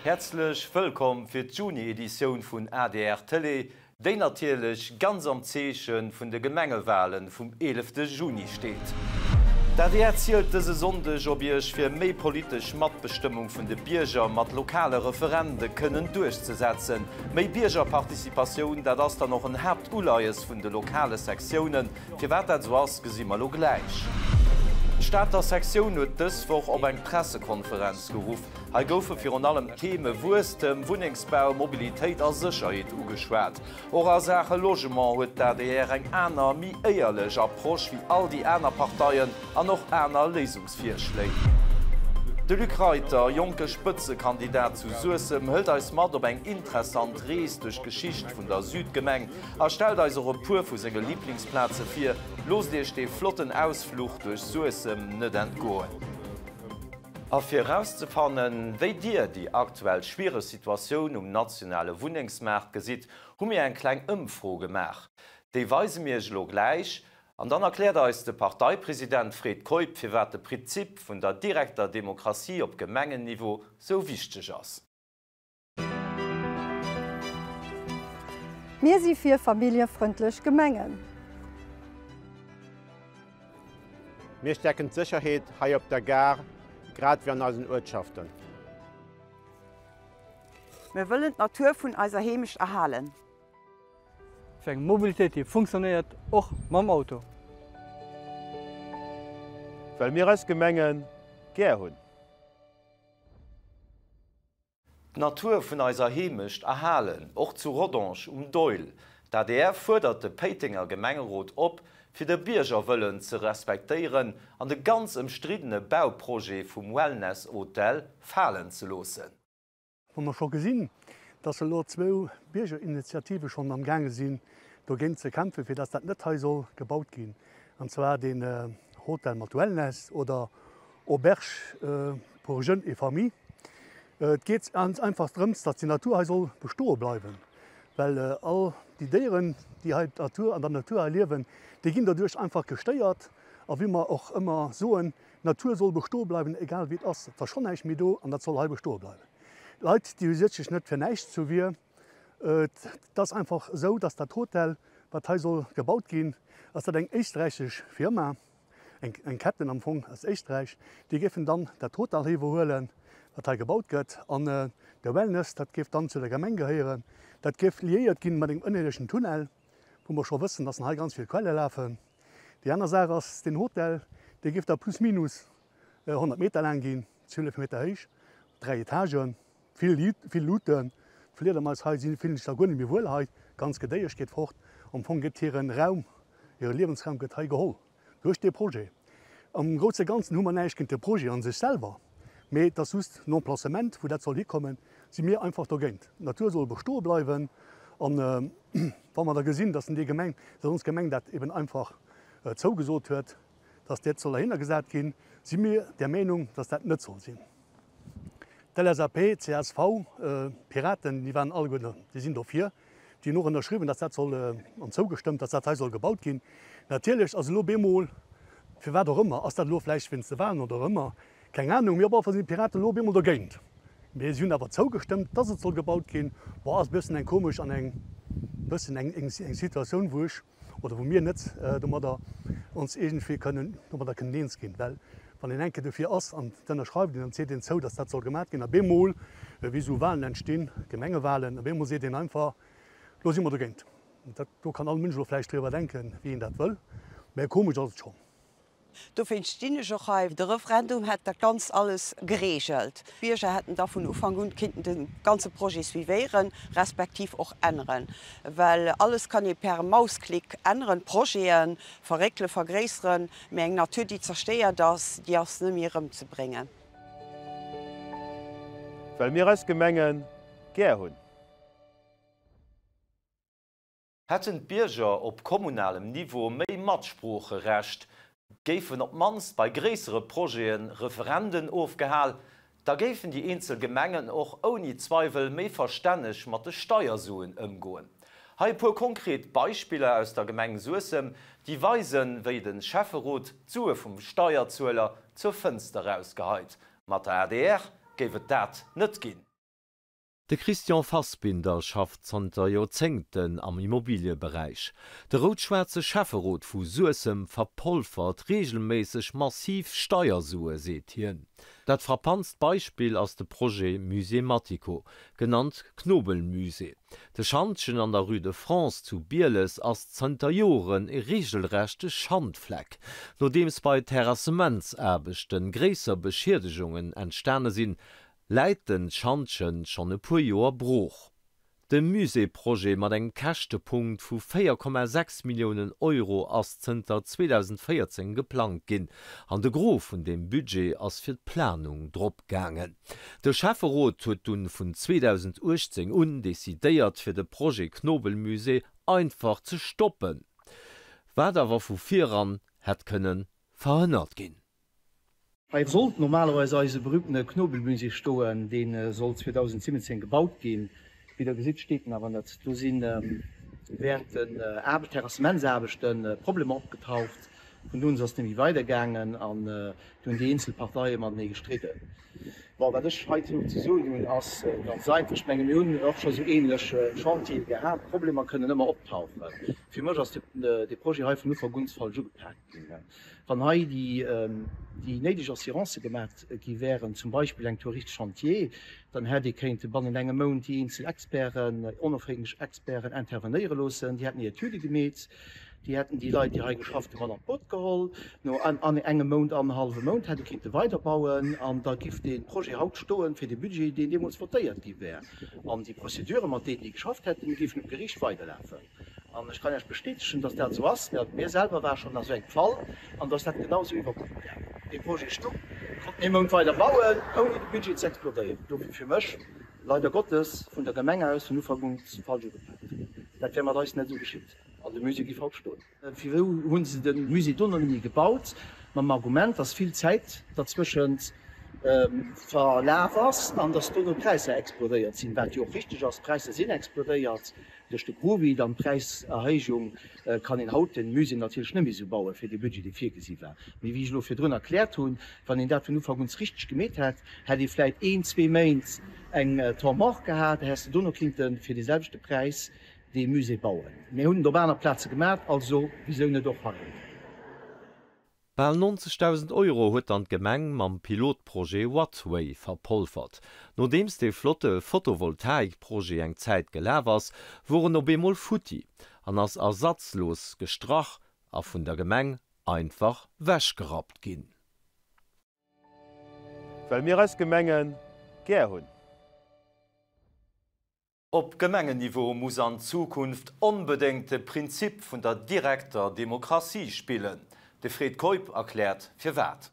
Häerzlech wëllkomm fir d'Juni-Editioun vun adr Tëlee, déi natierlech ganz am Zeeche vun de Gemengewalen vum 11 Juni steet. D'adr zielt dëse Sonndeg op Iech fir méi politesch Matbestëmmung vun de Bierger mat lokale Referende kënnen duerchzesetzen. Méi Biergerparticipatioun, dat ass dann och en Haaptuleies vun de lokale Sektiounen. Firwat dat esou ass, gesi mer elo gläich. D'Stater Sektioun huet dës Woch op eng Pressekonferenz geruff. Hei goufe virun allem d'Theme Wuesstem, Wunnengsbau, Mobilitéit a Sécherheet ugeschwat. Och a Saache Logement huet d'ADR eng aner, méi éierlech Approche wéi all déi aner Parteien an och aner Léisungsvirschléi. De Luc Reiter, jonke Spëtzekandidat zu Suessem, hëlt eis mat op eng interessant Rees duerch d'Geschicht vun der Südgemeng a stellt eis och e puer vu senge Liblingsplaze vir. Loosst Iech dee flotten Ausfluch duerch Suessem net entgoen. A fir erauszefannen, wéi Dir déi aktuell schwiereg Situatioun um nationale Wunnengsmaart gesitt, hu mir eng kleng Ëmfro gemaach. Déi weise mir Iech elo gläich. An dann erkläert eis de Parteipresident Fred Keup, firwat de Prinzip vun der direkter Demokratie op Gemengenniveau sou wichteg ass. Mir si fir familljefrëndlech Gemengen. Mir stäerken d'Sécherheet hei op der Gare grad wéi an eisen Uertschaften. Mir wëllen d'Natur vun eiser Heemecht erhalen. Fir eng Mobilitéit déi funktionéiert, och mam Auto. Well mir eis Gemenge gär hunn. D'Natur vun eiser Heemecht erhalen, och zu Rodange um Doihl. D'adr fuerdert de Péitenger Gemengerot op, fir de Biergerwëllen ze respektéieren an de ganz ëmstriddene Bauprojet vum Wellness-Hotel falen ze loossen. Wa mer scho gesinn, dass elo zwou Biergerinitiative schonn am gaange sinn, dogéint ze kämpfen, fir dass dat net hei soll gebaut ginn, an zwar deen Hotel mat Wellness oder Auberge pour jeunes et familles. Et geet ganz einfach drëms, datt déi Natur hei soll bestoe bleiwen, well all déi Déieren, déi hei d'Natur, an der Natur hei liewen, déi ginn doduerch einfach gestéiert. A wéi mer och ëmmer soen, d'Natur soll bestoe bleiwen, egal wéi et ass. Et ass schonn näischt méi do an dat soll hei bestoe bleiwen. D'Leit, déi hu sech net fir näischt zu Wier. Et ass einfach esou, datt dat Hotel, wat hei soll gebaut ginn, ass dat eng éisträichesch Firma. eng Ketten am Fong aus Éisträich, déi géifen dann dat Hotel hei iwwerhuelen, wat hei gebaut gëtt, an de Wellness, dat géif dann zu der Gemeng gehéieren. Dat géif liéiert ginn mat engem ënnerierdegen Tunnel, wou mer scho wëssen, dass hei ganz vill Quelle lafen. Déi aner Saach ass, deen Hotel, dee géif da plus minus 100 Meter laang ginn, 12 Meter héich, dräi Etagen, vill, vill Luuten. D'Fliedermais hei si fillen sech da guer net méi wuel hei, d'ganz Gedéiesch geet fort. Am Fong gëtt hiren Raum Hire Liewensraum gëtt hei geholl duerch dee Projet. Am grousse Ganzen hu mer näischt géint de Projet a sech selwer, mee et ass just den Emplacement, wou dat soll hikommen, si mir einfach dogéint. D'Natur soll bestoe bleiwen an wa mer da gesinn, dass déi Gemeng, dass ons Gemeng dat eben einfach zougesot huet, dass dat soll derhinner gesat ginn, si mir der Meenung, dass dat net soll sinn. D'LSAP, csv, d'Piraten, déi waren alleguer, déi sinn dofir. Déi hunn och ënnerschriwwen, dass dat soll, an zougestëmmt, dass dat hei soll gebaut ginn. Natierlech ass elo bemol, firwat och ëmmer, ass dat elo vläicht wéinst de Wahlen oder och ëmmer, keng Anung, mee op alle Fall sinn d'Piraten elo bemol dogéint. Mee si hunn awer zougestëmmt, dass et soll gebaut ginn. Bon, ass e bëssen eng komesch an eng bëssen eng eng Situatioun, wou ech, oder wou mir net domadder ons iergendwéi kënnen domadder kënnen eens ginn, well wann een eng Kéier dofir ass an et ënnerschreift een an et seet een zou, datt dat soll gemaat ginn, a bemol, wéi esou Wahlen entstinn, Gemengewahlen, a bemol seet een einfach, elo si mer dogéint. Dat do kann all Mënsch elo vläicht driwwer denken, wéi een dat wëll, mä komesch ass et schonn. Dowéinst stinn ech och hei. De Referendum hätt dat Ganzt alles gereegelt. D'Bierger hätten da vun Ufank un kinnten de ganze Projet suivéieren, respektiv och änneren. Well alles kann ee per Mausklick änneren, Projete verréckelen, vergréisseren, mee eng Natur, déi zerstéiert ass, déi ass net méi erëmzebréngen. Well mir eis Gemenge gär hunn. Hätten d'Bierger op kommunalem Niveau méi Matsproocherecht, géifen op d'mannst bei gréissere Projete Referenden ofgehal, da géifen déi eenzel Gemengen och ouni Zweiwel méi verstänneg mat de Steiersuen ëmgoen. Hei e puer konkret Beispiller aus der Gemeng Suessem, déi weisen, wéi de Schäfferot d'Sue vum Steierzueler zur Fënster rausgeheit. Mat der adr géif et dat net ginn. De Christian Fassbinder schafft zanter Joerzéngten am Immobilieberäich. De rout-schwaarze Schäfferot vu Suessem verpolfert reegelméisseg massiv Steiersue, seet hien. Dat frappantst Beispill ass de Projet Musée Mattico, genannt Knobelmusée. De Schantjen an der Rue de France zu Bieles ass zënter Joren e reegelrechte Schandfleck. Nodeems bei Terrassementsaarbechte gréisser Beschiedegungen entstane sinn, läit den Schantjen schonn e puer Joer brooch. De Musée-Projet mat engem Käschtepunkt vu 4,6 Milliounen Euro ass zënter 2014 geplangt ginn, an de Gros vun deem Budget ass fir d'Planung drop gaangen. De Schäfferot huet dunn vun 2018 un decidéiert fir de Projet Knobelmusée einfach ze stoppen, wat awer vu viran hätt kënne verhënnert ginn. Hei sollt normalerweis eise berühmtene Knobelmusée stoen, dee sollt 2017 gebaut ginn. Wéi der gesitt, steet en awer net. Do si während den Terrassementsaarbechte Problemer opgetaucht. Vun do un ass et net méi weidergaangen an du hunn déi eenzel Parteie matenee gestridden. Bon, wat ech heizou ze soen hunn, ass ganz einfach. Ech menge mir hunn och scho sou ähnlech Chantiere gehat. Problemer kënnen ëmmer optauchen. Fir mech ass dee Projet hei vun Ufank un falsch ugepaakt ginn. Wann hei déi néideg Assurancë gemat gi wären, zum Beispill eng Touriste chantier, dann hätt ee kéinte bannent engem Mount déi eenzel Experten, onofhängeg Experten intervenéiere loossen. Déi hätten hir Etüde gemeet, déi hätten déi Leit, déi hei geschafft hunn, mat an d'Boot geholl. No engem Mount, annerhallwem Mount hätt ee kéinte weiderbauen an da giff dee Projet haut stoen, fir dee Budget, deen deemools votéiert gi wär. An déi Procédure, mat deenen déi geschafft hätten, géifen um Geriicht weiderlafen. An ech kann Iech bestätegen, dass dat esou ass. Mir selwer ware schonn a sou engem Fall an do ass dat genau esou iwwerkuckt gaangen. Dee Projet stoung, konnten ee Mount weider bauen, ouni de Budget ze explodéieren. Dofir fir mech, leider Gottes, vun der Gemeng aus vun Ufank un falsch ugepaakt. Dat wär mat eis net esou geschitt an de Musée géif haut stoen. Firwou hu se de Musée dono net méi gebaut? Mam Argument, dass vill Zäit derzwëschent verlaf ass an dass dono d'Präisser explodéiert sinn. Wat jo och richteg ass, d'Präisser sinn explodéiert duerch de Covid an d'Präiserhéijung kann een haut de Musée natierlech net méi esou bauen, fir dee Budget, dee virgesi war. Mee wéi ech elo virdrun erkläert hunn, wann een dat vun Ufank un richteg gemeet hätt, hätt ee vläit een, zwee Méint eng Temps mort gehat, da häss de dono kinnte fir dee selwechte Präis dee Musée bauen. Mir hunn et op aner Plaze gemat, also wisou net och hei? Bal 90.000 Euro huet dann d'Gemeng mam Pilotprojet Wattway verpolfert. Nodeems dee flotte Photovoltaikprojet eng Zäit gelaf ass, wor en op eemol futti an ass ersatzlos gestrach a vun der Gemeng einfach wechgerappt ginn. Well mir eis Gemenge gär hunn. Op Gemengenniveau muss an Zukunft onbedéngt de Prinzip vun der direkter Demokratie spillen. De Fred Keup erkläert firwat.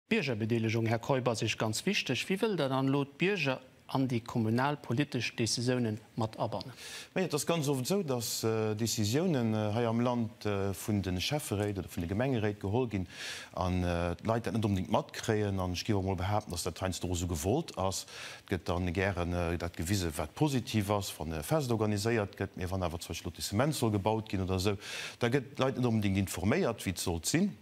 D'Biergerbedeelegung, Här Keup, ass Iech ganz wichteg. Wéi wëllt Der dann elo d'Bierger an déi kommunalpolitesch Décisiounen mat abannen? Majo, et ass ganz oft esou, datt Décisiounen hei am Land vun de Schäfferéit oder vun de Gemengeréit geholl ginn an d'Leit dat net onbedéngt matkréien. An ech géif och emol behaapten, datt dat heiansdo och esou gewollt ass. Et gëtt dann gären dat gewisen, wat positiv ass, wann e Fest organiséiert gëtt. Mee wann awer zum Beispill Lotissement soll gebaut ginn oder esou, da gëtt d'Leit net onbedéngt informéiert, wéi et sollt sinn.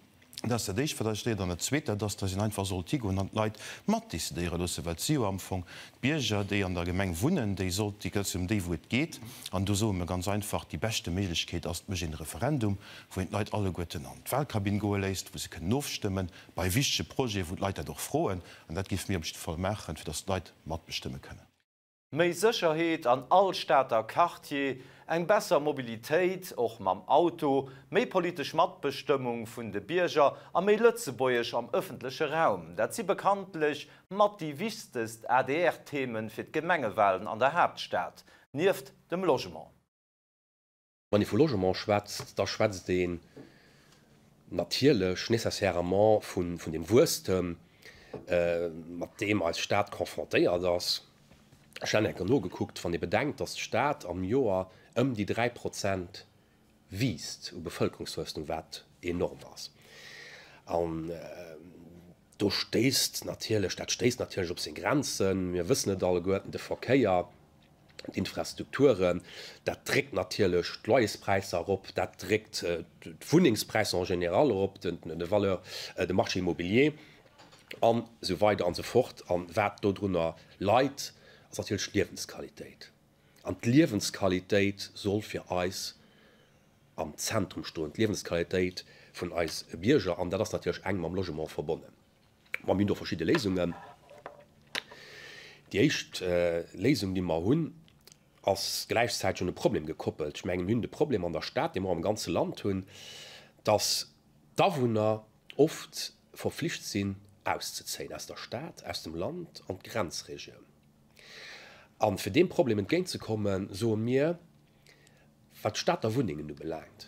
Dat ass dat Éischt, wat eis stéiert. An dat Zweet, dat ass, dass een einfach sollt higoen an d'Leit matdecidéiere loossen, well et si jo am Fong d'Bierger, déi an der Gemeng wunnen, déi sollt, déi gëtt ëm déi, wou et geet. An do soe mir ganz einfach, déi beschte Méiglechkeet ass, et mécht een e Referendum, wou een d'Leit alleguerten an d'Wahlkabinn goe léisst, wou se kënnen ofstëmmen bei wichtege Projeten, wou d'Leit dat och froen. An dat géife mir op jidde Fall maachen, fir dass d'Leit matbestëmme kënnen. Méi Sécherheet an all Stater Quartier, eng besser Mobilitéit, och mam Auto, méi politesch Matbestëmmung vun de Bierger a méi Lëtzebuergesch am ëffentleche Raum, dat si bekanntlech mat déi wichtegst ADR-Themen fir d'Gemengewalen an der Haaptstad, nieft dem Logement. Wann ee vu Logement schwätzt, da schwätzt een natierlech nécessairement vun deem Wuesstem, mat deem eis Stad confrontéiert ass. Ech hat eng Kéier nogekuckt, Wann ee bedenkt, dass d'Stad am Joer ëm déi 3 Prozent wiisst u Bevëlkerungswuesstem, wat enorm ass, an do stéisst natierlech, dat stéisst natierlech op seng Grenzen, mir wëssen et alleguerten, de Verkéier, d'Infrastrukturen, dat dréckt natierlech d'Loyerspräisser erop, dat dréckt d'Wunnengspräisser en général erop, de Valeur, de Marché immobilier an esou weider an esou fort. An wat dodrunner leit. Ass natierlech d'Liewensqualitéit. An d'Liewensqualitéit soll fir eis am Zentrum stoen, d'Liewensqualitéit vun eis Bierger. An dat ass natierlech enk mam Logement verbonnen. Mä mir hunn do verschidde Léisungen. Déi éischt Léisung, déi mer hunn, ass gläichzäiteg un e Problem gekoppelt. Ech mengen, mir hunn de Problem an der Stad, dee mer och am ganze Land hunn, dass d'Awunner oft verflicht sinn, auszezéien aus der Stad, aus dem Land an d'Grenzregioun. A fir deem Problem entgéintzekommen, soe mir, wat d'Stater Wunnengen ubelaangt,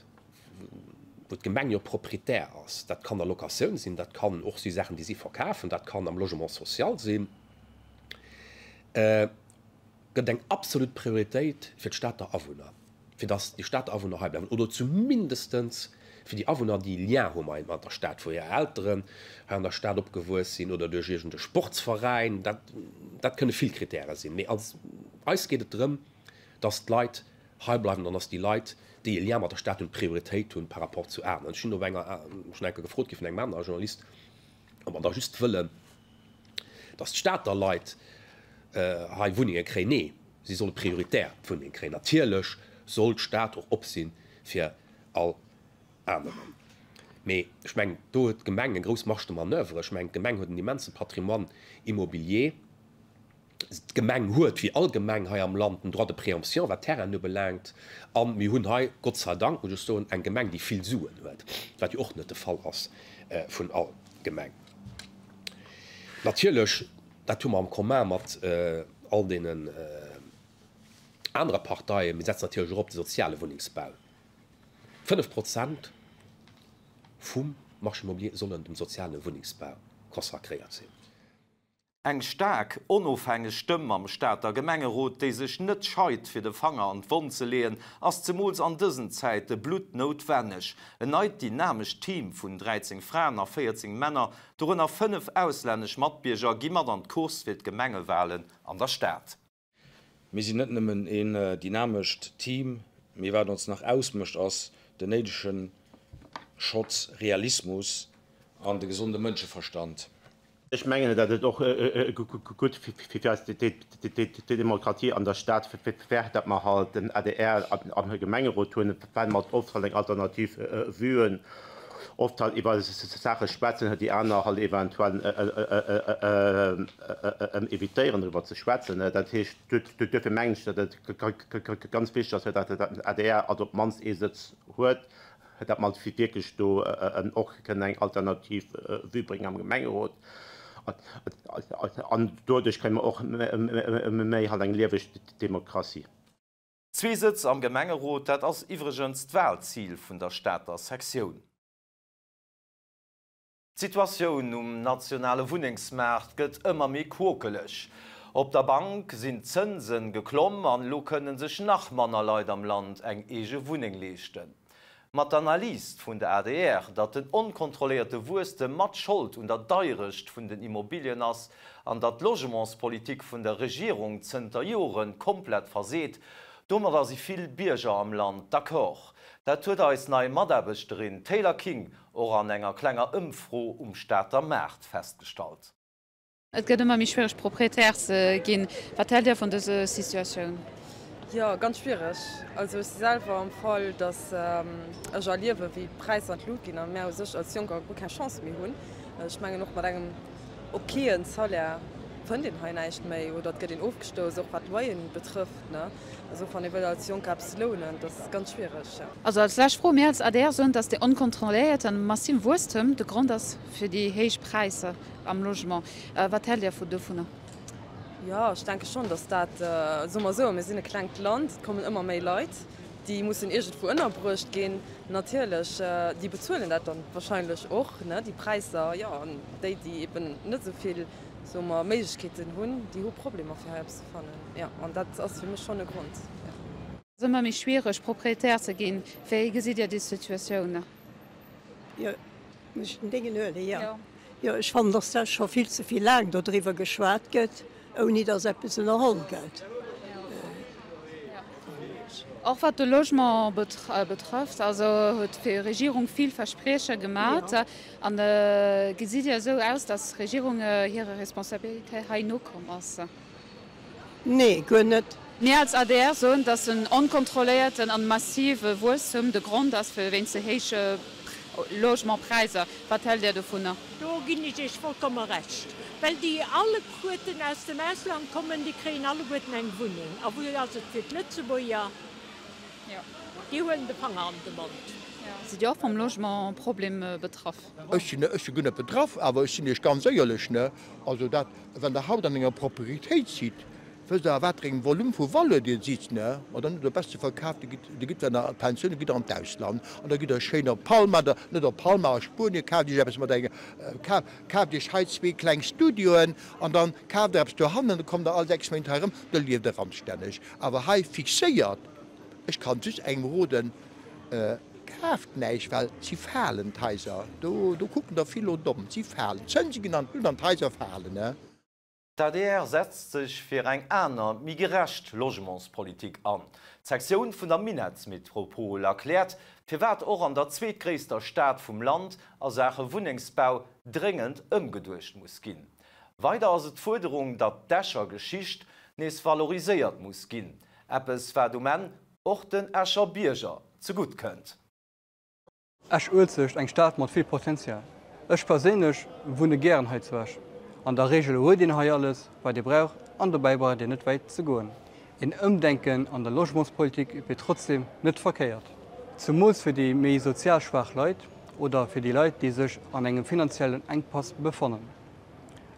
wou d'Gemeng jo Proprietär ass, dat kann a Locatioun sinn, dat kann och si Saachen, déi si verkafen, dat kann am Logement social sinn, gëtt eng absolut Prioritéit fir d'Stater Awunner, fir datt déi Stater Awunner hei bleiwen oder zumindestens fir déi Awunner, déi Lien hu mat der Stad, wou hir Elteren hei an der Stad opgewuess sinn oder duerch iergend e Sportsveräin. Dat, dat kënne vill Kritäre sinn. Mee als eis geet et drëm, datt d'Leit hei bleiwen an datt déi Leit, déi e Lien mat der Stad hunn, Prioritéit hunn par rapport zu aneren. Ech sinn op enger, schonn eng Kéier gefrot gi vun engem anere Journalist, ob mer da just wëllen, datt d'Stater Leit hei Wunnenge kréien. Nee, si solle prioritär d'Wunneng kréien. Natierlech soll d'Stad och op si fir all aneren. Mee ech mengen, do huet d'Gemeng eng grouss Marge de manoeuvre. Ech mengen, d'Gemeng huet en immense Patrimoine immobilier. D'Gemeng huet, wéi all Gemeng hei am Land, den Droit de préemption, wat d'Terrainen ubelaangt. A mir hunn hei, Gott sei Dank, muss ech soen, eng Gemeng, déi vill Suen huet, wat jo och net de Fall ass vun all Gemeng. Natierlech, dat hu mer am Commun mat all deenen anere Parteien, mir setzen natierlech och op de soziale Wunnengsbau. 5 Prozent vum Marché immobilier sollen dem soziale Wunnengsbau consacréiert sinn. Eng staark, onofhängeg Stëmm am Stater Gemengerot, déi sech net scheit fir de Fanger an d'Wonn ze leeën, ass zemools an dësen Zäite bluttnoutwenneg. En neit dynamescht Team vun 13 Fraen a 14 Männer, dorënner 5 auslännesch Matbierger, gi mat an d'Course fir d'Gemengewalen an der Stad. Mir sinn net nëmmen een dynamescht Team, mee wat ons nach ausmécht ass den néidege Schotz Realismus an de gesonde Mënscheverstand. Ech mengen, datt et och gutt fir eis Demokratie an der Stad wär, datt mer halt den adr am Gemengerot hunn, well mer oft halt eng alternativ Vue hunn, oft halt iwwer Saache schwätzen, déi aner halt eventuell evitéieren driwwer ze schwätzen. Dat heescht, duerfir mengen ech, datt et ganz wichteg ass, datt den adr also op d'mannst ee Sëtz huet. datt mer wierklech do och kënnen eng alternativ Vue bréngen am Gemengerot an doduerch kréie mer och méi halt eng lieweg Demokratie. Zwee Sëtz am Gemengerot, dat ass iwwregens d'Walzil vun der Stater Sektioun. D'Situatioun um nationale Wunnengsmaart gëtt ëmmer méi quokeleg. Op der Bank sinn d'Zënsen geklomm an elo kënne sech nach manner Leit am Land eng eege Wunneng leeschten. Mat der Analys vun der adr, datt den onkontrolléierte Wuesstem mat Schold un der Deierecht vun den Immobilien ass an datt d'Logementspolitik vun der Regierung zënter Joren komplett verseet, domadder si vill Bierger am Land d'accord. Dat huet eis nei Mataarbechterin Taylor King och an enger klenger Ëmfro um Stater Maart festgestallt. Et gëtt ëmmer méi schwiereg Proprietär ze ginn. Wat hält Dir vun dëser Situatioun? Jo, ganz schwiereg. Also ech si selwer am Fall, datt ech erliewe wéi d'Präisser an d'Lut ginn a mär u sech als Jonker guer keng Chance méi hunn. Ech mengen och mat engem okayen Salaire fënnt een hei näischt méi oder et gëtt een ofgestouss, och wat d'Loyeren betrëfft. Also wann ee wëll als Jonker eppes lounen, dat ass ganz schwiereg, jo. Also als lescht Fro, Mir als adr soen, dass dee onkontrolléierte massive Wuesstem de Grond ass fir déi héich Präisser am Logement. Wat hält Dir dovunner? Jo, ech denke schonn, dass dat, soe mer esou, mir sinn e klengt Land, et kommen ëmmer méi Leit, déi mussen iergendwou ënnerbruecht ginn. Natierlech, déi bezuelen dat dann wahrscheinlech och, ne, déi Präisser, jo. An déi, déi eben net esou vill, soe mer, Méiglechkeeten hunn, déi hu Problemer fir hei eppes ze fannen. Jo, an dat ass fir mech schonn e Grond, jo. Et ass ëmmer méi schwiereg, Proprietär ze ginn. Wéi gesitt Dir déi Situatioun? Jo, muss ech den Déngen huelen? Jo. Jo, ech fannen, dass da scho vill ze vill laang dodriwwer geschwat gëtt, ouni dass eppes ënnerholl gëtt. Och wat de Logement betrëfft, also huet d'Regierung vill Versprieche gemat. An gesitt Dir esou aus, dass d'Regierung hirer Responsabilitéit hei nokomm ass? Nee, guer net. Mir als adr soen, dass en onkontrolléierten an massive Wuesstum de Grond ass fir wéinst de héije Logementpräisser. Wat hält Dir dovunner? Do ginn ech Iech vollkomme Recht. Well déi alleguerten aus dem Ausland kommen, déi kréien alleguerten eng Wunneng. A wou ass et fir d'Lëtzebuerger? Déi huelen de Fanger an de Mond. Sidd Dir och vum Logementproblem betraff? Ech sinn, ech si guer net betraff, awer ech sinn Iech ganz éierlech, ne, also dat, wann Der haut an enger Propriétéit sidd, wësst Der a wat fir engem Volume vu Valeur Dir sidd, ne, ma dann hutt Der beste verkaaft, da gitt, da gitt Der an d'Pensioun, da gitt Der an d'Ausland an da gitt Der schéin op Palma, da, net op Palma, a Spuenie, kaaft Iech eppes mat engem, kaaft, kaaft Iech hei zwee kleng Studioen an dann kaaft Der eppes dohannen, da kommt Der all 6 Méint hei erëm, da lieft Der anstänneg. Awer hei fixéiert, ech kann just engem roden, Kaaft näischt, well si falen, d'Haiser. Do, do kucken der vill lo domm. Si falen. D'Zënse ginn an d'Lut an d'Haiser falen. D'adr setzt sech fir eng aner, méi gerecht Logementspolitik an. D'Sektioun vun der Minettsmetropol erkläert, firwat och an der zweetgréisster Stad vum Land a Saache Wunnengsbau dréngend ëmgeduecht muss ginn. Weider ass et d'Fuerderung, datt d'Escher Geschicht nees valoriséiert muss ginn, eppes wat um Enn och den Escher Bierger zegutt kënnt. Esch-Uelzecht, eng Stad mat vill Potenzial. Ech perséinlech wunne gären hei zu Esch. An der Reegel huet een hei alles, wat ee brauch an dobäi braucht een net wäit ze goen. Een Ëmdenken an der Logementspolitik wier trotzdeem net verkéiert. Zemools fir déi méi sozial schwaach Leit oder fir déi Leit, déi sech an engem finanziellen Enkpass befannen.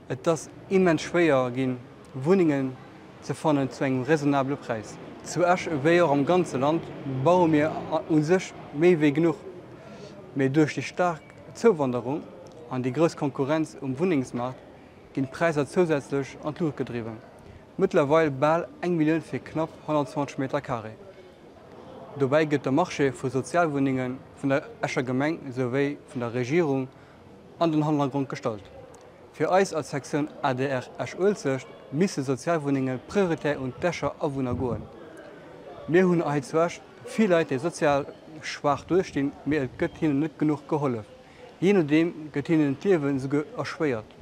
Et ass immens schwéier ginn, Wunnengen ze fannen zu engem raisonnabele Präis. Zu Esch wéi och am ganze Land baue mir u sech méi wéi genuch, mee duerch déi staark Zouwanderung an déi grouss Konkurrenz um Wunnengsmaart ginn d'Präisser zousätzlech an d'Luucht gedriwwen. Mëttlerweil bal eng Millioun fir knapp 120 Meter Carré. Dobäi gëtt de Marché vu Sozialwunnenge vun der Escher Gemeng souwéi vun der Regierung an den Hannergrond gestallt. Fir eis als Sektioun adr Esch-Uelzecht misse Sozialwunnenge prioritär un d'Escher Awunner goen. Mir hunn hei zu Esch vill Leit, déi sozial schwaach duerstinn, mee et gëtt hinnen net genuch gehollef. Jee nodeem gëtt hinnen d'Liewen esouguer erschwéiert.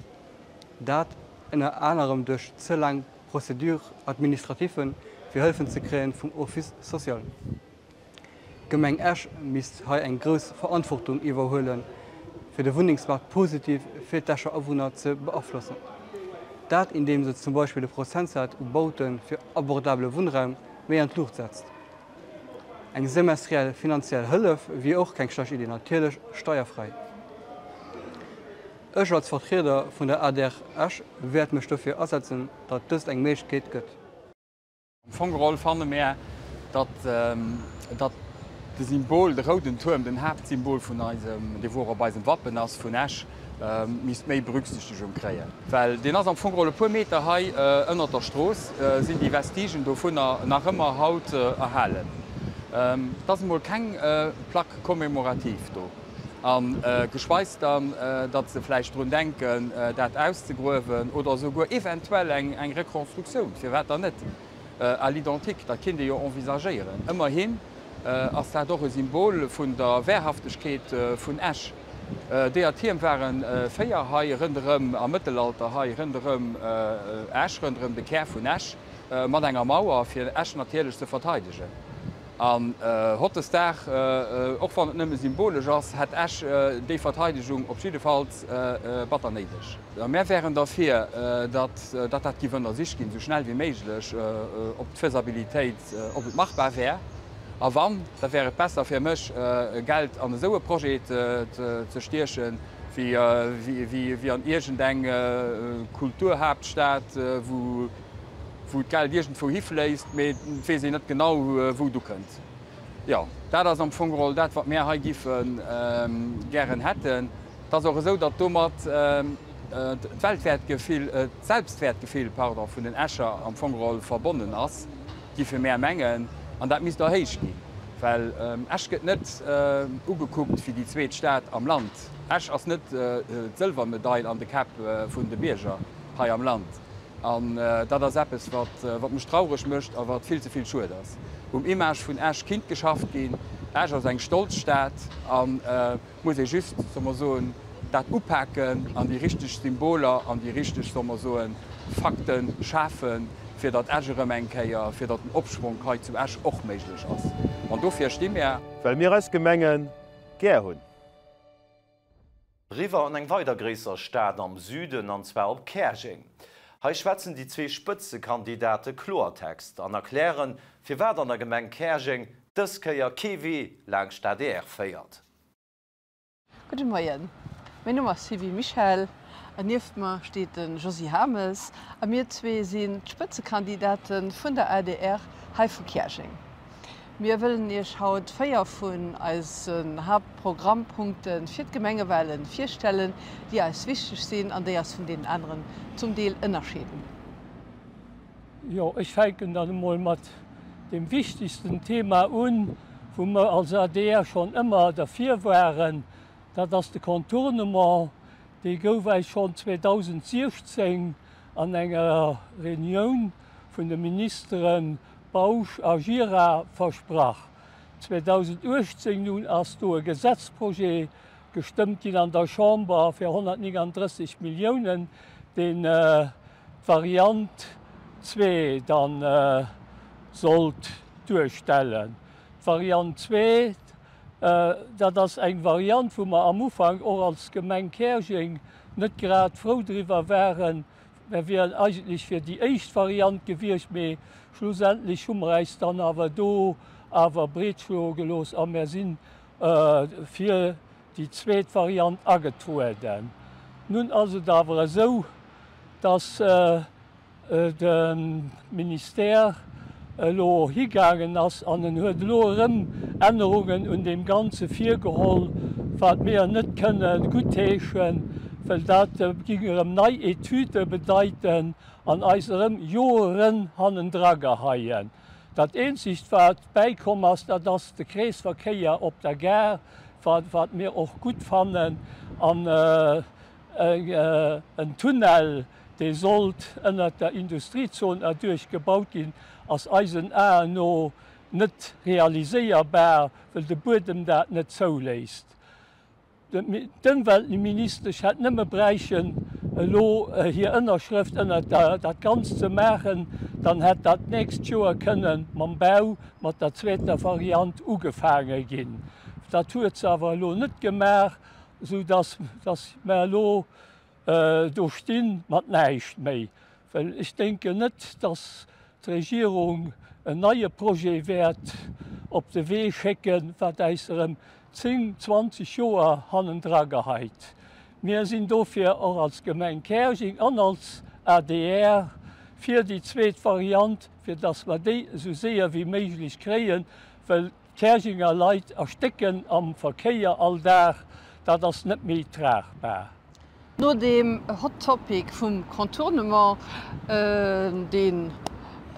Dat ënner anerem duerch ze laang Procédures administratives fir Hëllefen ze kréien vum Office social. D'Gemeng Esch misst hei eng grouss Verantwortung iwwerhuelen, fir de Wunnengsmaart positiv fir d'Escher Awunner ze beaflossen. Dat indeem se zum Beispill de Prozentsaz u Baute fir abordabele Wunnraum méi an d'Luucht setzt. Eng semestriell finanziell Hëllef wier och keng schlecht Idee, natierlech steierfräi. Ech als Vertrieder vun der adr Esch wäert mech dofir asetzen, datt dëst eng Méiglechkeet gëtt. Am Fong geholl fanne mär, datt datt de Symbol, de rouden Tuerm, den Haaptsymbol vun eisem, dee wou och op eisem Wappen ass, vun Esch, misst méi Berücksichtegung kréien. Well deen ass am Fong geholl e puer Meter hei ënnert der Strooss, sinn déi Vestigen dovunner nach ëmmer haut erhalen. Et ass emol keng Plaque commémorative do. A geschweis dann, datt se vläicht drun denken, dat auszegruewen oder esouguer eventuell eng Rekonstruktioun, firwat dann net, à l'identique, dat kinnt ee jo envisagéieren. Ëmmerhin ass dat och e Symbol vun der Wehrhaftegkeet vun Esch. Deeër Tierm ware 4 hei rënderëm am Mëttelalter, hei rënderëm Esch, rënderëm de Kär vun Esch. Mat enger Mauer, fir Esch natierlech ze verteidegen. An hautdesdaags, och wann et nëmme symbolesch ass, hätt Esch déi Verteidegung op jiddefalls batter néideg. Mär wären derfir, datt dat giff ënnersicht ginn, esou schnell wéi méiglech, ob d'Faisabilitéit, ob et machbar wär. A wann, da wär et besser fir mech, Geld an esou e Projet ze stiechen, wéi an iergendeng Kulturhaaptstad, wou wou d'Geld iergendwou hifléisst, mee et weess een net genau, wou et ukënnt. Jo, dat ass am Fong geholl dat, wat mär hei giffe gären hätten. Et ass och esou, datt domat d'Weltwäertgefill, d'Selbstwäertgefill, pardon, vun den Escher am Fong geholl verbonnen ass, giffe mär mengen. An dat misst erhéicht ginn, well Esch gëtt net ugekuckt wéi déi zweet Stad am Land. Esch ass net d'Sëlwermedail an de Käpp vun de Bierger hei am Land. An dat ass eppes, wat mech traureg mécht a wat vill ze vill schued ass. Um Image vun Esch kinnt geschafft ginn. Esch ass eng stolz Stad an muss ee just, soll mer soen, dat upaken an déi richteg Symboler an déi richteg, soll mer soen, Fakte schafen. fir datt Esch erëm eng Kéier, fir datt den Opschwonk hei zu Esch och méiglech ass. An dofir sti mär. Well mir eis Gemenge gär hunn. Riwwer an eng weider gréisser Stad am Süden, an zwar op Käerjeng. Hei schwätzen déi zwee Spëtzekandidate Kloertext an erklären, firwat an der Gemeng Käerjeng dës Kéier kee Wee laanscht d'ADR féiert. Gudde Moien, mäin Numm ass Sylvie Mischel an nieft mer steet de Josy Hames a mir zwee sinn d'Spëtzekandidate vun der adr hei vu Käerjeng. Mir wëllen Iech haut 4 vun eisen Haaptprogrammpunkte fir d'Gemengewahlen virstellen, déi eis wichteg sinn an déi eis vun deenen aneren zum Deel ënnerscheeden. Jo, ech fänken dann emol mat deem wichtegsten Thema un, wou mer als adr schonn ëmmer derfir waren, dat ass de Contournement. Dee gouf eis schonn 2016 an enger Reunioun vun de Ministere Bausch a Gira versprach. 2018 nun ass do e Gesetzprojet gestëmmt ginn an der Chamber fir 139 Milliounen, deen d'Variant zwee dann sollt duerstellen. D'Variant zwee, dat ass eng Variant, wou mer am Ufank och als Gemeng Käerjeng net grad frou driwwer waren, Mer wieren eigentlech fir déi éischt Variant gewiescht, mee schlussendlech hu mer äis dann awer do awer breetschloe gelooss a mer si fir déi zweet Variant agetrueden. Nun ass et awer esou, dass de Ministère elo higaangen ass an en huet elo erëm Ännerungen un deem Ganze virgeholl, wat mir net kënne guttheeschen, well dat géing erëm nei Etüde bedeiten an eis erëm Joren hannendra geheien. Dat eenzegt, wat bäikomm ass, dat ass de Kreesverkéier op der Gare, wat mir och gutt fannen, an en Tunnel, dee sollt ënnert der Industriezon erduerch gebaut ginn, ass eisen Aen no net realiséierbar, well de Buedem dat net zouléisst. D'Ëmweltministesch hätt nëmme bräichen elo hir Ënnerschrëft ënnert dat Ganzt ze maachen, dann hätt dat d'nächst Joer kënne mam Bau mat der zweeter Variant ugefaange ginn. Dat huet se awer elo net gemaach, esou dass mer elo do sti mat näischt méi, well ech denken net, dass d'Regierung en neie Projet wäert op de Wee schécken, wat äis erëm 10, 20 Joer hannendra geheit. Mir sinn dofir och als Gemeng Käerjeng an als adr fir déi zweet Variant, fir dass mer déi esou séier wéi méiglech kréien, well D'Käerjenger Leit erstécken am Verkéier all Dag, dat ass net méi tragbar. No deem Hot Topic vum Contournement, deen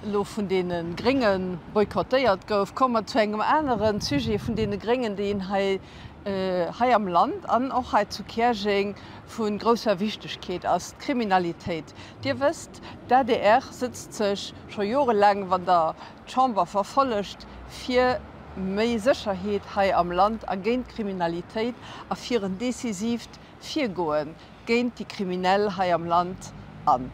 elo vun deene Grénge boykottéiert gouf, komme mer zu engem anere Sujet vun deene Gréngen, deen hei hei am Land an och hei zu Käerjeng vu grousser Wichtegkeet ass, d'Kriminalitéit. Dir wësst, d'ADR sëtzt sech scho jorelaang, wann Der d'Chamber verfollegt, fir méi Sécherheet hei am Land a géint d'Kriminalitéit a fir en decisiivt Virgoe géint déi Kriminell hei am Land an.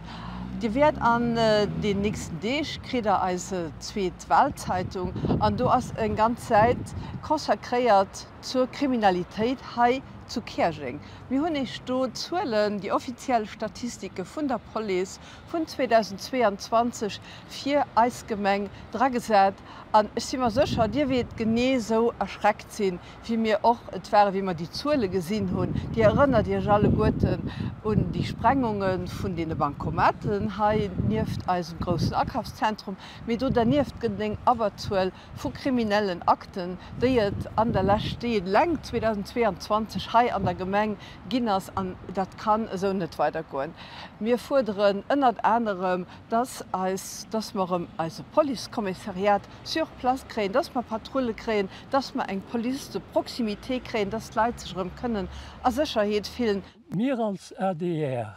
Dir wäert an den nächsten Deeg kritt Der eis zweet Wahlzeitung an do ass eng ganz Säit consacréiert zur Kriminalitéit hei zu Käerjeng. Mir hunn Iech do d'Zuelen, déi offiziell Statistike vun der Police vun 2022 fir eis Gemeng dragesat an ech si mer sécher, Dir wiert genee esou erschreckt sinn, wéi mir och et waren, wéi mer déi Zuele gesinn hunn. Dir erënnert Iech alleguerten un déi Sprengunge vun deene Bancomaten hei nieft eisem groussen Akafszentrum. Mee do dernieft gëtt et eng Abberzuel vu kriminellen Akten, déi et an der Lescht, déi et eleng 2022 hei an der Gemeng ginn ass. An dat kann esou net weidergoen. Mir fuerderen ënnert anerem, dass eis, dass mer erëm eise Policekommissariat sur place kréien, dass mer Patrulle kréien, dass mer eng Police de proximité kréien, dass d'Leit sech erëm kënnen a Sécherheet fillen. Mir als adr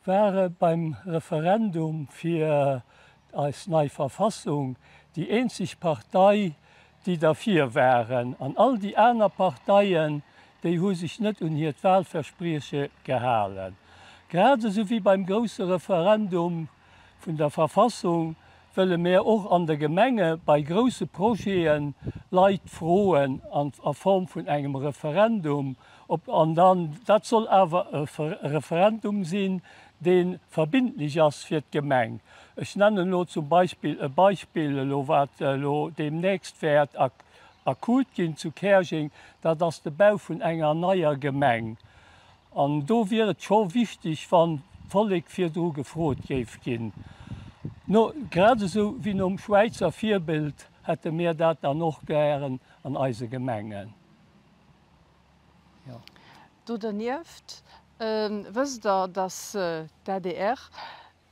ware beim Referendum fir eis nei Verfassung déi eenzeg Partei, déi derfir waren, an all déi aner Parteien, déi hu sech net un hiert Wahlversprieche gehalen. Grad esou wéi beim grousse Referendum. vun der Verfassung wëlle mär och an de Gemenge bei grousse Projete Leit froen an a Form vun engem Referendum, ob, an dann, dat soll awer e Referendum sinn, dee verbindlech ass fir d'Gemeng. Ech nennen elo zum Beispill e Beispill elo, wat elo deemnächst wäert akut ginn zu Käerjeng, dat ass de Bau vun enger neier Gemeng. An do wier et scho wichteg, wann d'Vollek virdru gefrot géif ginn. No, grad esou wéi nom Schwäizer Virbild hätte mir dat dann och gären an eise Gemengen. Jo. Do dernieft wësst Der, datt d'ADR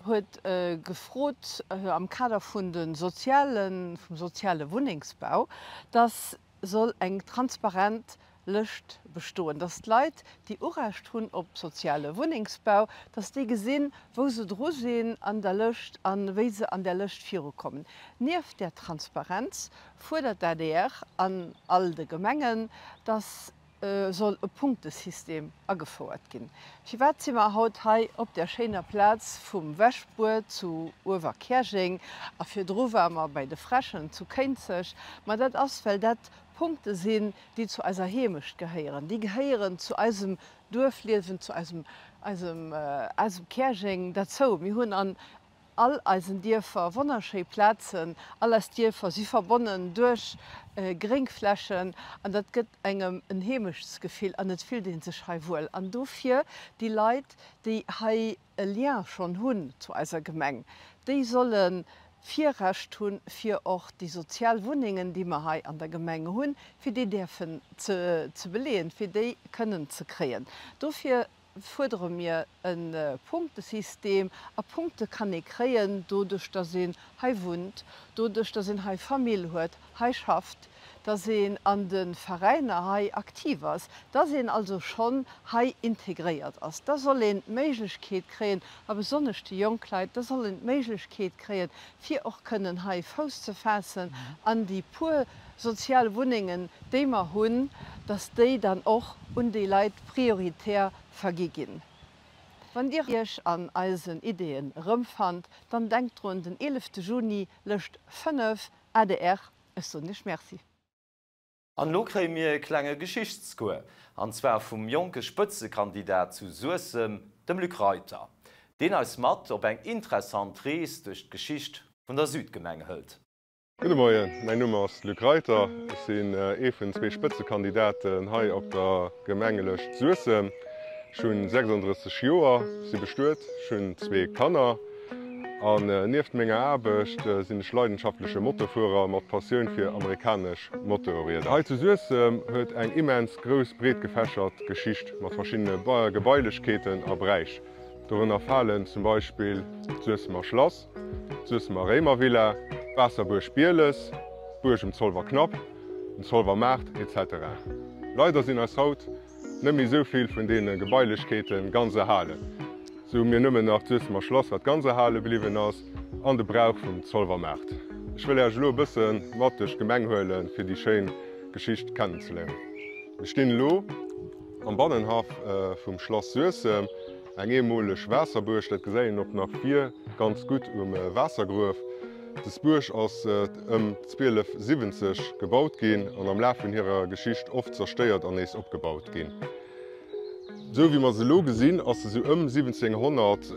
huet gefrot am Kader vun de sozialen, vum soziale Wunnengsbau, dass soll eng transparent Lëscht bestoen, dass d'Leit, déi Urecht hunn op soziale Wunnengsbau, dass déi gesinn, wou se dru sinn an der Lëscht a wéi se an där Lëscht virukommen. Nieft där Transparenz fuerdert d'ADR an all de Gemengen, dass soll e Punktesystem agefouert ginn. Firwat si mer haut hei op där schéiner Plaz vum Wäschbuer zu Uewerkäerjeng a virdru ware mer bei de Fräschen zu Kéinzeg? Ma dat ass, well dat Punkte sinn, déi zu eiser Heemecht gehéieren. Déi gehéieren zu eisem Duerfliewen, zu eisem, eisem, eisem Käerjeng derzou. Mir hunn an all eisen Dierfer wonnerschéi Plazen, all eis Dierfer si verbonnen duerch Gréngflächen an dat gëtt engem en Heemechtsgefill an et fillt ee sech hei wuel. An dofir déi Leit, déi hei e Lien schonn hunn zu eiser Gemeng, déi solle Virrecht hunn, fir och déi sozial Wunnengen, déi mer hei an der Gemeng hunn, fir déi däerfen ze beleeën, fir déi kënnen ze kréien. Dofir fuerdere mir e Punktesystem. A Punkte kann ee kréien doduerch, datt een hei wunnt, doduerch, datt een hei Famill huet, hei schafft, datt een an de Veräiner hei aktiv ass, datt een also schonn hei integréiert ass. Da soll een d'Méiglechkeet kréien, a besonnesch déi jonk Leit, da sollen d'Méiglechkeet kréien, fir och kënnen hei Fouss ze faassen an déi puer sozial Wunnengen, déi mer hunn, dass déi dann och un déi Leit prioritär vergi ginn. Wann Dir Iech an eisen Ideeën erëmfannt, dann denkt drun, den 11 Juni, Lëscht 5, adr. Ech soen Iech Merci. An elo kréie mir e klenge Geschichtscours, an zwar vum jonke Spëtzekandidat zu Suessem, dem Luc Reiter, deen eis mat op eng interessant Rees duerch d'Geschicht vun der Südgemeng hëlt. Gudde Moien, mäin Numm ass Luc Reiter, ech sinn ee vun zwee Spëtzekandidaten hei op der Gemengelëscht Suessem. Ech hunn 36 Joer, si bestuet, ech hunn zwee Kanner an nieft menger Aarbecht sinn ech leidenschaftleche Motofuerer mat Passioun fir amerikanesch Motorrieder. Hei zu Suessem huet eng immens grouss breetgefächert Geschicht mat verschiddene Gebailechkeeten a Bräich. Dorënner falen zum Beispill d'Suessemer Schlass, d'Suessemer Réimervilla, d'Waasserbuerg Bieles, d'Buerg um Zolwer Knapp, den Zolwer Maart, etc. Leider sinn eis haut net méi esou vill vun deene Gebailechkeete ganz erhalen. Sou hu mir nëmmen nach d'Suessemer Schlass, wat ganz erhale bliwwen ass, an de Brauch vum Zolwer Maart. Ech wëll Äech elo e bësse mat duerch d'Gemeng huelen, fir déi schéin Geschicht kennenzeléieren. Mir stinn elo am Bannenhaff vum Schlass Suessem, eng eemoleg Waasserbuerg, dat gesäit een och nach vir ganz gutt um Waassergruef. Des Buerg ass ëm 1270 gebaut ginn an am Laf vun hirer Geschicht oft zerstéiert an nees opgebaut ginn. Esou wéi mer se elo gesinn, ass se sou ëm 1700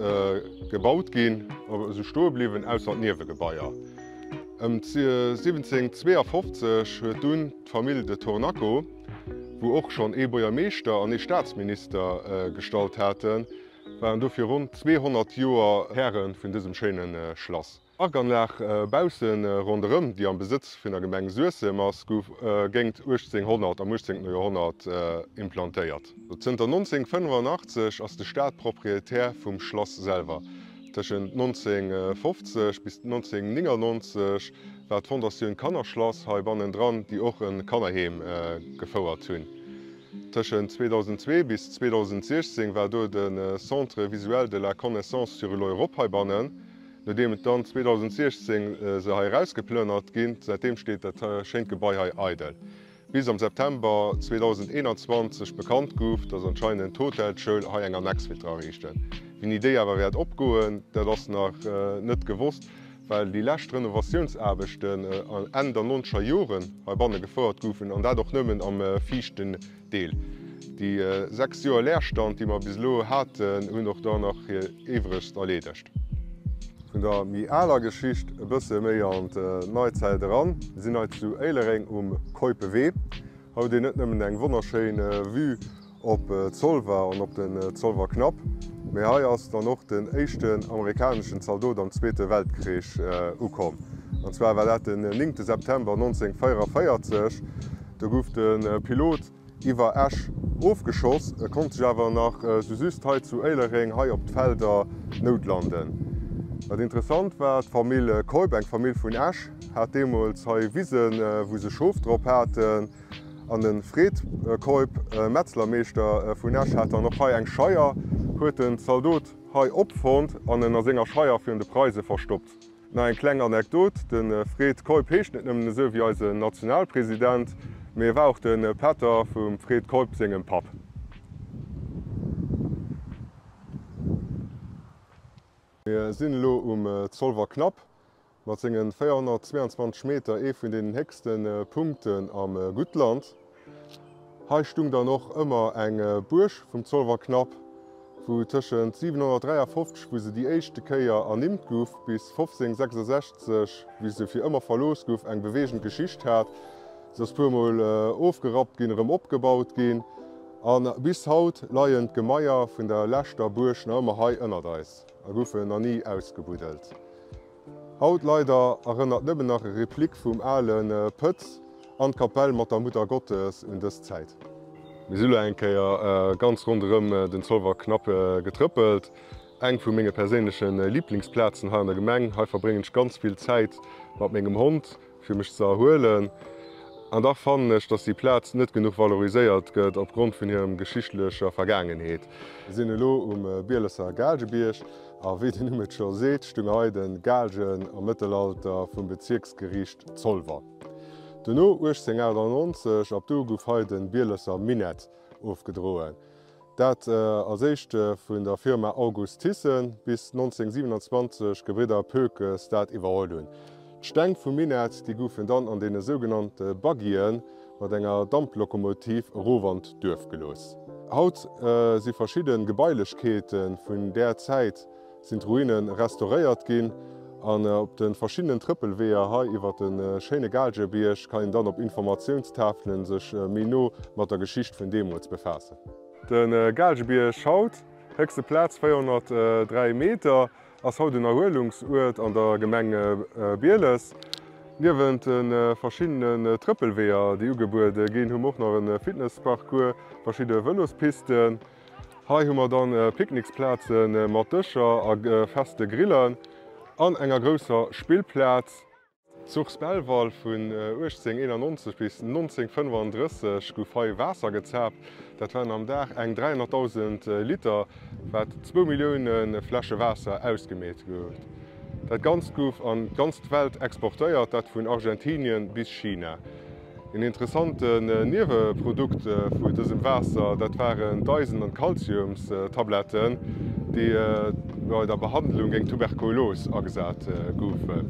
gebaut ginn a esou stoe bliwwen, ausser d'Niewegebaier. Ëm 1752 huet dunn d'Famill de Tornaco, wou och schonn ee Buergermeeschter an ee Staatsminister gestallt haten, waren dofir ronn 200 Joer Häre vun dësem schéine Schlass. D'Parkanlag bausse ronderëm, déi am Besëtz vun der Gemeng Suessem ass, gouf géingt 1800, am 18. Joerhonnert implantéiert. Zënter 1985 ass de Staat Proprietär vum Schlass selwer. Tëschent 1950 bis 1999 war d'Fondatioun Kannerschlass hei bannendran, déi och e Kannerheem gefouert hunn. Tëschent 2002 bis 2016 war do de Centre visuel de la connaissance sur l'Europe heibannen, nodeem et dann 2016 se hei erausgeplënnert ginn. Säitdeem steet dat schéint Gebai hei eidel. Bis am September 2021 bekannt gouf, datt anscheinend d'Hotelschoul hei eng Annex wéilt ariichten. Wéini déi awer wäert opgoen, dat ass nach net gewosst, well déi lescht Renovatiounsaarbechten Enn der nonzeger Joren heibanne gefouert goufen, an dat och nëmmen am viischten Deel. Déi 6 Joer Leerstand, déi mer bis elo haten, hunn och da nach hir Iwwregst erleedegt. Vun der méi aler Geschicht e bësse méi an d'Neizäit eran. Mir sinn hei zu Éilereng um Keupewee. Hei huet een net nëmmen eng wonnerschéin Vue op Zolwer an op den Zolwer Knapp, mee hei ass dann och den éischten amerikaneschen Zaldot am Zweete Weltkrich ukomm. An zwar war dat den 9 September 1944. Do gouf de Pilot iwwer Esch ofgeschoss, e konnt sech awer nach sou just hei zu Éilereng hei op d'Felder noutlanden. Wat interessant war, d'Famill Keup, eng Famill vun Esch, hat deemools hei Wisen, wou se Schof drop haten. An de Fred Keup, Metzlermeeschter vun Esch, hat dann och hei eng Scheier, huet den Zaldot hei opfonnt an en a senger Scheier virun de Preise verstoppt. Nach eng kleng Anekdot, De Fred Keup heescht net nëmmen esou wéi eisen Nationalpresident, mee e war och de Pätter vum Fred Keup sengem Papp. Mir sinn elo um Zolwer Knapp, mat senge 422 Meter ee vun den héchste Punkten am Guttland. Hei stung dann och ëmmer eng Buerg vum Zolwer Knapp, wou tëschent 753, wou se déi éischte Kéier ernimmt guff, bis 1566, wéi se fir ëmmer verlooss guff, eng beweegend Geschicht hat. Se ass puermol ofgerappt ginn, erëm opgebaut ginn a bis haut leien d'Gemaier vun der leschter Buerg nach ëmmer hei ënnert eis a goufen nach ni ausgebuddelt. Haut leider erënnert nëmmen nach e Replik vum ale Pëtz an d'Kapell mat der Mutter Gottes un dës Zäit. Mir si lo eng Kéier ganz ronderëm den Zolwer Knapp getrëppelt. Eng vu menge perséinleche Liblingsplazen hei an der Gemeng. Hei verbréngen ech ganz vill Zäit mat mengem Hond. fir mech ze erhuelen. An dach fannen ech, dass déi Plaz net genuch valoriséiert gëtt opgrond vun hirem geschichtlecher Vergaangenheet. Mir sinn elo um Bielesser Gaalgebierg a wéi den Numm et scho seet, stung hei de Gaalgen am Mëttelalter vum Bezierksgeriicht Zolwer. Dono 1898, ab do gouf hei de Bielesser Minett ofgedroen. Dat als éischt vun der Firma August Thyssen, bis 1927 d'Gebridder Poekes dat iwwerholl hunn. D'Steng vum Minett, déi goufen dann an deene sougenannte Buggyen mat enger Damplokomotiv erof an d'Duerf gelooss. Haut si verschidde Gebailechkeete vun där Zäit sinn d'Ruine restauréiert ginn an op de verschiddenen Trëppelweeër hei iwwer de schéine Gaalgebierg kann een dann op Informatiounstafelen sech méi no mat der Geschicht vun deemools befaassen. De Gaalgebierg haut, héchste Plaz 403 Meter, ass haut en Erhuelungsuert an der Gemeng Bieles. Niewent de verschiddenen Trëppelweeër déi ugebuede ginn, hu mer och nach e Fitnessparcours, verschidde Vëlospisten. Hei hu mer dann Picknicksplaze mat Dëscher a feste Grillern an enger grousser Spillplaz. D'Source Belval vun 1891 bis 1935 gouf hei Waasser gezaapt. Dat waren am Dag eng 300.000 Liter, wat zwou Millioune Fläsche Waasser ausgemeet gouf. Dat Ganzt gouf an d'ganz Welt exportéiert, dat vun Argentinien bis China. Een interessanten Nieweprodukt vu dësem Waasser, dat waren d'Eisen an d'Kalziumstabletten, déi bei der Behandlung géint Tuberkulos agesat goufen.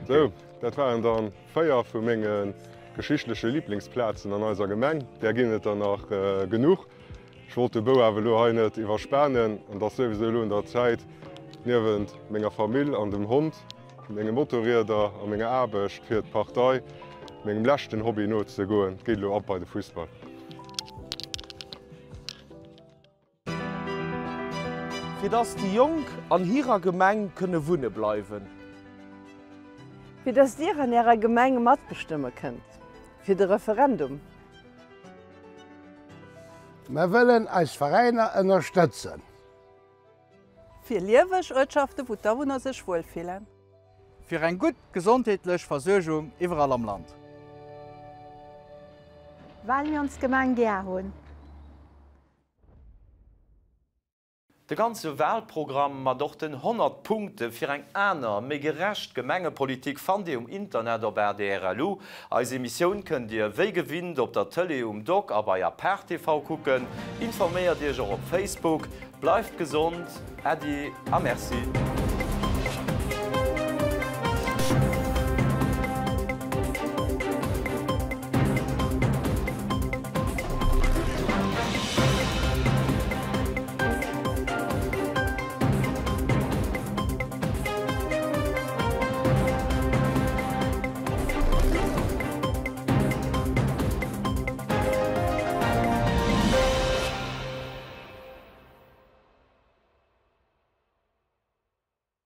Sou, dat waren dann 4 vu menge geschichtleche Liblingsplazen an eiser Gemeng. Där ginn et der nach genuch. Ech wollt de Bou awer elo hei net iwwerspanen an et ass souwisou elo un der Zäit, niewent menger Famill an dem Hond, menge Motorrieder a menger Aarbecht fir d'Partei, mengem leschten Hobby nozegoen. Et geet elo ab bei de Fussball. Fir dass déi Jonk an hirer Gemeng kënne wunne bleiwen. Fir dass Dir an Ärer Gemeng matbestëmme kënnt. Fir de Referendum. Mer wëllen eis Veräiner ënnerstëtzen. Fir lieweg Uertschaften, wou d'Awunner sech wuel fillen. Fir eng gutt gesondheetlech Versuergung iwwerall am Land. Well mir ons Gemeng gär hunn. De ganze Wahlprogramm mat och den 100 Punkte fir eng aner, méi gerecht Gemengepolitik fannt Dir um Internet op adr.lu. Eis Emissioun kënnt Dir wéi gewinnt op der Tëlee um Dock a bei Apart TV kucken. Informéiert Iech och op Facebook. Bleift gesond, Äddi a Merci.